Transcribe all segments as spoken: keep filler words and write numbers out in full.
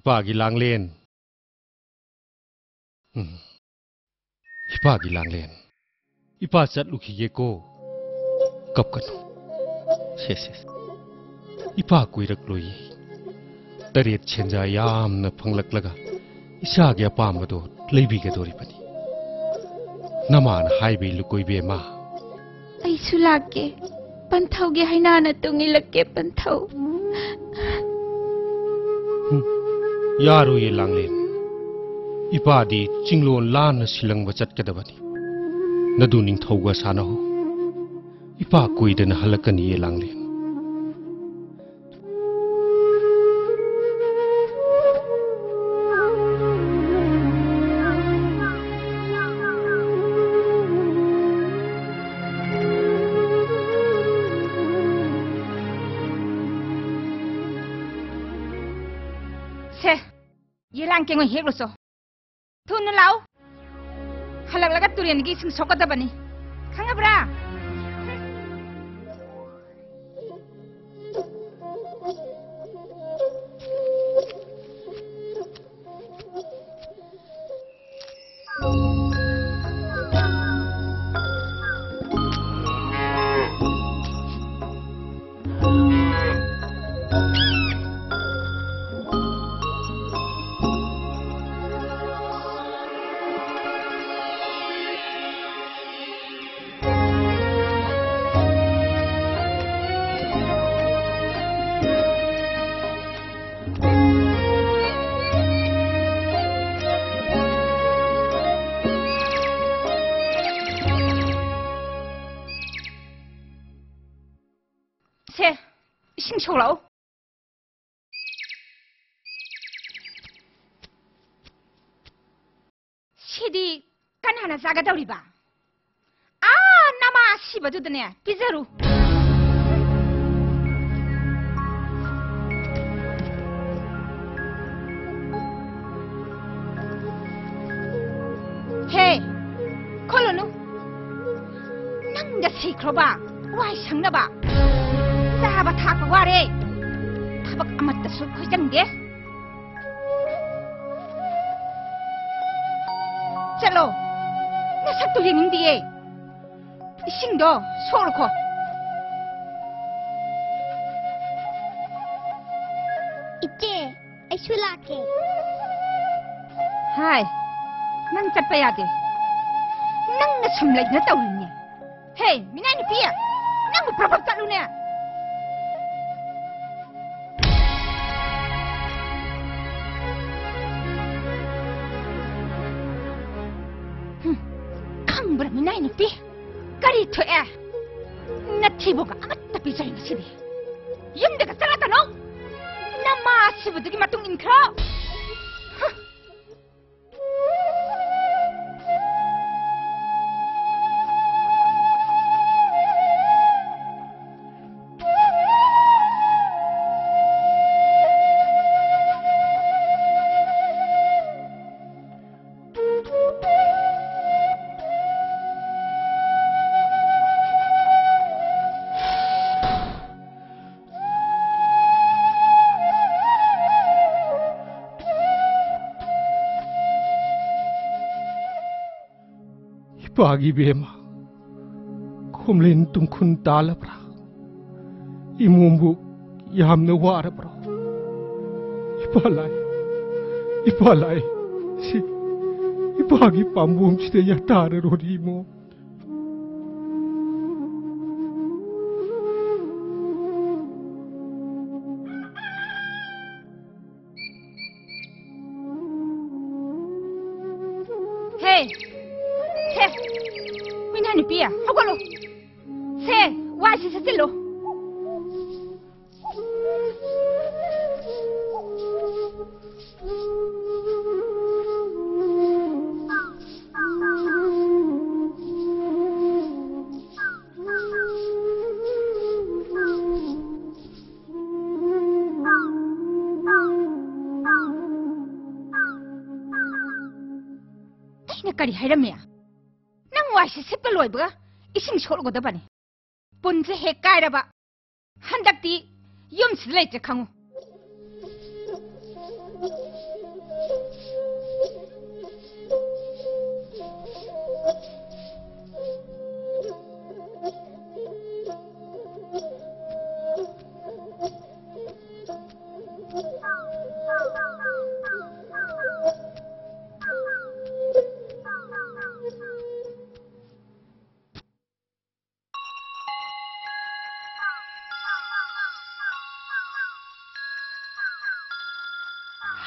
ꯏꯄꯥꯒꯤ ꯂꯥꯡꯂꯦꯟ꯫ ꯎꯝ꯫ ꯏꯄꯥꯒꯤ ꯂꯥꯡꯂꯦꯟ꯫ ꯏꯄꯥ ꯆꯠꯂꯨꯈꯤꯒꯦꯀꯣ꯫ ꯀꯞꯀꯅꯨ꯫ ꯁꯦ, ꯁꯦ, ꯁꯦ꯫ ꯏꯄꯥ ꯀꯨꯏꯔꯛꯂꯣꯏꯌꯦ꯫ ꯇꯔꯦꯠ ꯁꯦꯟꯖꯥ ꯌꯥꯝꯅ ꯐꯪꯂꯛꯂꯒ ꯏꯆꯥꯒꯤ ꯑꯄꯥꯝꯕꯗꯣ ꯂꯩꯕꯤꯒꯗꯧꯔꯤꯕꯅꯤ꯫ ꯅꯃꯥꯅ ꯍꯥꯏꯕ ꯏꯜꯂꯨꯀꯣ ꯏꯕꯦꯝꯃ꯫ ꯑꯩꯁꯨ ꯂꯥꯛꯀꯦ꯫ ꯄꯟꯊꯧꯒꯤ ꯍꯩꯅꯥꯅ ꯇꯨꯡ ꯏꯜꯂꯛꯀꯦ, ꯄꯟꯊꯧ꯫ ꯍꯨꯝ, ꯌꯥꯔꯣꯏꯌꯦ ꯂꯥꯡꯂꯦꯟ꯫ ꯏꯄꯥꯗꯤ ꯆꯤꯡꯂꯣꯟ ꯂꯥꯟꯅ ꯁꯤꯂꯪꯕ ꯆꯠꯀꯗꯕꯅꯤ꯫ ꯅꯗꯨ ꯅꯤꯡꯊꯧꯒ ꯁꯥꯟꯅꯍꯧ꯫ ꯏꯄꯥ ꯀꯨꯏꯗꯅ ꯍꯜꯂꯛꯀꯅꯤꯌꯦ ꯂꯥꯡꯂꯦꯟ꯫ ꯁꯦ, ꯌꯦꯂꯥꯡ ꯀꯦꯡꯉꯣꯏ ꯍꯦꯛꯂꯨꯆꯣ꯫ ꯊꯨꯅ ꯂꯥꯛꯎ꯫ ꯍꯜꯂꯛꯂꯒ ꯇꯨꯔꯦꯟꯒꯤ ꯏꯁꯤꯡ ꯁꯣꯛꯀꯗꯕꯅꯤ꯫ ꯈꯪꯉꯕ꯭ꯔꯥ? ꯁꯦ, ꯏꯁꯤꯡ ꯁꯣꯛꯂꯛꯑꯣ꯫ ꯁꯤꯗꯤ ꯀꯅꯥꯅ ꯆꯥꯒꯗꯧꯔꯤꯕ? ꯑꯥ, ꯅꯃꯥ ꯑꯁꯤꯕꯗꯨꯗꯅꯦ ꯄꯤꯖꯔꯨ꯫ ꯍꯦ, ꯈꯣꯠꯂꯨꯅꯨ꯫ ꯅꯪꯒ ꯁꯤꯈ꯭ꯔꯣꯕ, ꯋꯥꯏ ꯁꯪꯅꯕ꯫ ꯆꯥꯕ ꯊꯛꯄ ꯋꯥꯔꯦ꯫ ꯊꯕꯛ ꯑꯃꯠꯇꯁꯨ ꯈꯣꯏꯆꯪꯗꯦ꯫ ꯆꯠꯂꯣ꯫ ꯅꯁꯛꯇꯨ ꯌꯦꯡꯅꯤꯡꯗꯤꯌꯦ꯫ ꯏꯁꯤꯡꯗꯣ ꯁꯣꯛꯂꯨꯈꯣ꯫ ꯏꯆꯦ, ꯑꯩꯁꯨ ꯂꯥꯛꯀꯦ꯫ ꯍꯥꯏ, ꯅꯪ ꯆꯠꯄ ꯌꯥꯗꯦ꯫ ꯅꯪꯅ ꯁꯨꯝ ꯂꯩꯅ ꯇꯧꯔꯤꯅꯦ꯫ ꯍꯦ, ꯃꯤꯅꯥꯏ ꯅꯨꯄꯤ, ꯅꯪꯕꯨ ꯄ꯭ꯔꯚꯞ ꯆꯠꯂꯨꯅꯦ꯫ ꯍꯨꯝ, ꯈꯪꯕ꯭ꯔꯥ ꯃꯤꯅꯥꯏ ꯅꯨꯄꯤ? ꯀꯔꯤ ꯊꯣꯛꯑꯦ? ꯅꯊꯤꯕꯣꯡꯒ ꯑꯃꯠꯇ ꯄꯤꯖꯔꯦ ꯉꯁꯤꯗꯤ꯫ ꯌꯨꯝꯗꯒ ꯆꯪꯂꯛꯀꯅꯨ꯫ ꯅꯃꯥ ꯁꯤꯕꯗꯨꯒꯤ ꯃꯇꯨꯡ ꯏꯟꯈ꯭ꯔꯣ꯫ ꯍꯨꯝ꯫ ꯏꯄꯥꯒꯤ ꯏꯕꯦꯝꯃ, ꯈꯣꯝꯂꯦꯟ ꯇꯨꯡꯈꯨꯟ ꯇꯥꯜꯂꯕ꯭ꯔꯥ? ꯏꯃꯣꯝꯕꯨ ꯌꯥꯝꯅ ꯋꯥꯔꯕ꯭ꯔꯣ? ꯏꯄꯥ ꯂꯥꯏ, ꯏꯄꯥ ꯂꯥꯏ, ꯁꯤ ꯏꯄꯥꯒꯤ ꯄꯥꯝꯕꯣꯝꯁꯤꯗ ꯌꯥꯇꯥꯔꯔꯣꯏ ꯏꯃꯣꯝ꯫ ꯍꯦ! ꯁꯦ! ꯍꯨꯏꯅꯥ ꯅꯨꯄꯤ, ꯍꯧꯒꯠꯂꯣ! ꯁꯦ! ꯋꯥꯏꯁꯤ ꯁꯤꯠꯆꯤꯜꯂꯣ! ꯑꯩꯅ ꯀꯔꯤ ꯍꯥꯏꯔꯝꯃꯤ? ꯅꯪ ꯋꯥꯏꯁꯤ ꯁꯤꯠꯄ ꯂꯣꯏꯕꯒ ꯏꯁꯤꯡ ꯁꯣꯛꯂꯨꯒꯗꯕꯅꯤ꯫ ꯄꯨꯟꯁꯦ ꯍꯦꯛ ꯀꯥꯏꯔꯕ꯫ ꯍꯟꯗꯛꯇꯤ ꯌꯨꯝꯁꯤꯗ ꯂꯩꯇ꯭ꯔꯦ ꯈꯪꯉꯨ꯫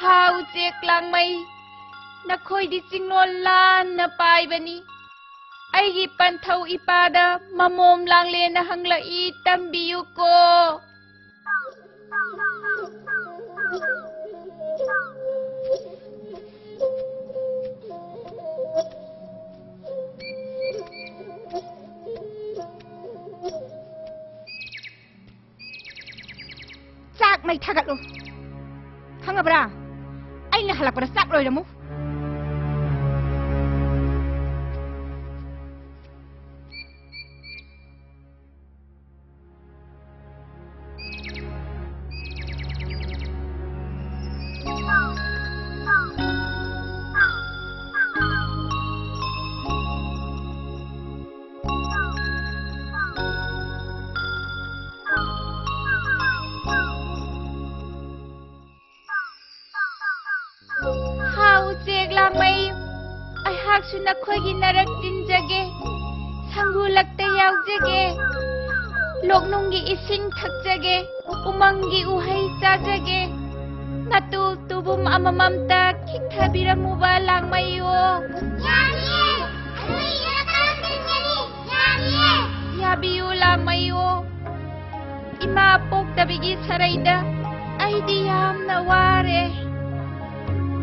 ꯍꯥ ꯎꯆꯦꯛ ꯂꯥꯡꯃꯩ, ꯅꯈꯣꯏꯗꯤ ꯆꯤꯡꯂꯣꯟ ꯂꯥꯟꯅ ꯄꯥꯏꯕꯅꯤ꯫ ꯑꯩꯒꯤ ꯄꯟꯊꯧ ꯏꯄꯥꯗ ꯃꯃꯣꯝ ꯂꯥꯡꯂꯦꯟꯅ ꯍꯪꯂꯛꯏ, ꯇꯝꯕꯤꯌꯨꯀꯣ꯫ ꯆꯥꯛ ꯃꯩ ꯊꯥꯒꯠꯂꯨ꯫ ꯈꯪꯉꯕ꯭ꯔꯥ? ꯑꯩꯅ ꯍꯜꯂꯛꯄꯗ ꯆꯥꯛ ꯂꯣꯏꯔꯝꯃꯨ꯫ ꯍꯥ ꯎꯆꯦꯛ ꯂꯥꯡꯃꯩ, ꯑꯩꯍꯥꯛꯁꯨ ꯅꯈꯣꯏꯒꯤ ꯅꯔꯛ ꯇꯤꯟꯖꯒꯦ, ꯁꯪꯒꯨ ꯂꯛꯇ ꯌꯥꯎꯖꯒꯦ, ꯂꯣꯛꯅꯨꯡꯒꯤ ꯏꯁꯤꯡ ꯊꯛꯆꯒꯦ, ꯎꯃꯪꯒꯤ ꯎꯍꯩ ꯆꯥꯖꯒꯦ꯫ ꯅꯇꯨ ꯇꯨꯕꯨꯝ ꯑꯃꯃꯝꯇ ꯈꯤꯛꯊꯕꯤꯔꯝꯃꯨꯕ ꯂꯥꯡꯃꯩꯌꯣ꯫ ꯌꯥꯅꯤꯌꯦ, ꯑꯩꯈꯣꯏ ꯏꯔꯛ ꯈꯔ ꯇꯤꯟꯒꯅꯤ꯫ ꯌꯥꯅꯤꯌꯦ꯫ ꯌꯥꯕꯤꯌꯨ ꯂꯥꯡꯃꯩꯌꯣ꯫ ꯏꯃꯥ ꯄꯣꯛꯇꯕꯤꯒꯤ ꯁꯔꯩꯗ ꯑꯩꯗꯤ ꯌꯥꯝꯅ ꯋꯥꯔꯦ꯫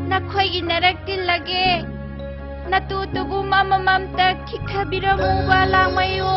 ꯅꯈꯣꯏꯒꯤ ꯅꯔꯛ ꯇꯤꯜꯂꯒꯦ꯫ ꯅꯇꯨ ꯇꯨꯕꯨꯝ ꯑꯃꯃꯝꯇ ꯈꯤꯛꯊꯕꯤꯔꯝꯃꯨꯕ ꯂꯥꯡꯃꯩꯌꯣ꯫